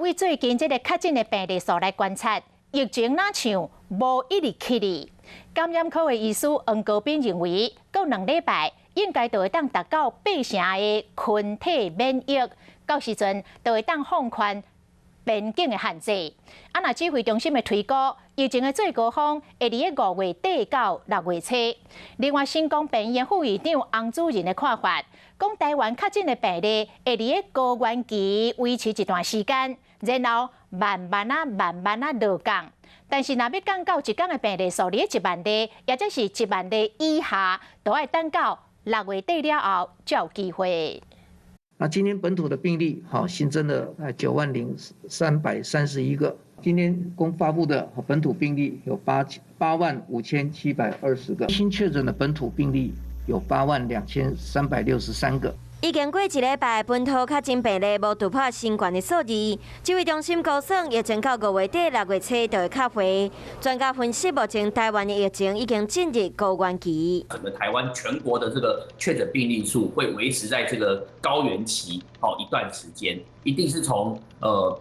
為最近這個確診的病例數來觀察，疫情若像無一直起哩。感染科的醫師黃高斌認為，過2禮拜應該就會當達到八成的群體免疫，到時陣就會當放寬邊境的限制。啊，若指揮中心的推估，疫情的最高峰會佇咧5月底到6月初。另外，成功病院副院長洪主任的看法，講台灣確診的病例會佇咧高原期維持一段時間，然後慢慢仔、慢慢仔落降。但是，若欲降到一工的病例數佇咧1萬例，抑者是1萬例以下，都愛等到6月底了後才有機會。那今天本土的病例，哈，新增了90,331個。今天公發布的本土病例有85,720個，新確診的本土病例有82,363個。已經過一禮拜，本土確診病例無突破新懸的數字。指揮中心估算，疫情到5月底6月初就會較回。專家分析，目前台灣的疫情已經進入高原期。整個台灣全國的這個確診病例數會維持在這個高原期哦一段時間，一定是從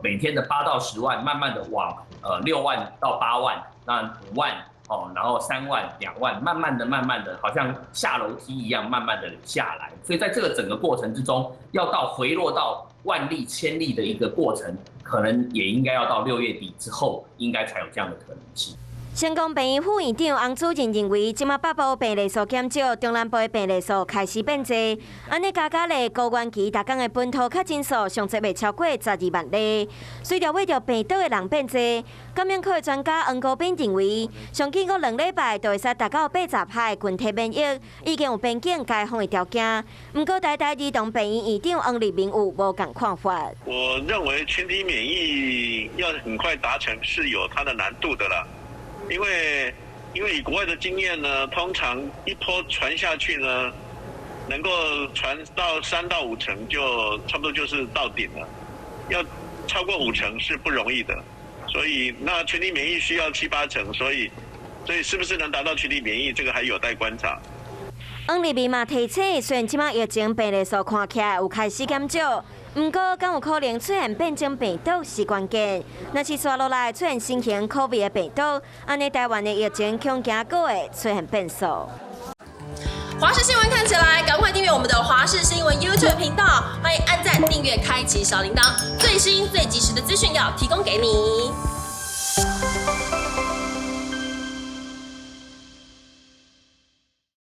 每天的8到10萬，慢慢的往6萬到8萬，那5萬。哦，然後3萬、2萬，慢慢的、慢慢的，好像下樓梯一樣，慢慢的下來。所以在這個整個過程之中，要到回落到萬例、千例的一個過程，可能也應該要到6月底之後，應該才有這樣的可能性。成功病院副院長洪主任認為，這馬北部病例數減少，中南部的病例數開始變濟，按呢加加咧，高原期逐工的本土確診數上濟袂超過12萬例。隨著染著病毒的人變濟，感染科的專家黃高斌認為，上緊閣2禮拜就會使達到80%的群體免疫，已經有邊境開放的條件。毋過台大兒童病院院長黃立明有無仝看法。我認為群體免疫要很快達成是有它的難度的啦。因為以國外的經驗呢，通常一波傳下去呢，能夠傳到3到5成就差不多就是到頂了，要超過五成是不容易的。所以那群體免疫需要七八成，所以是不是能達到群體免疫，這個還有待觀察。黃立明嘛提醒，雖然這馬疫情病例數看起來有開始減少，毋過敢有可能出現變種病毒是關鍵。若是紲落來出現新型 COVID 的病毒，按呢台灣的疫情恐驚閣會出現變數。華視新聞看起來，趕快訂閱我們的華視新聞 YouTube 頻道，歡迎按讚、訂閱、開啟小鈴鐺，最新最及時的資訊要提供給你。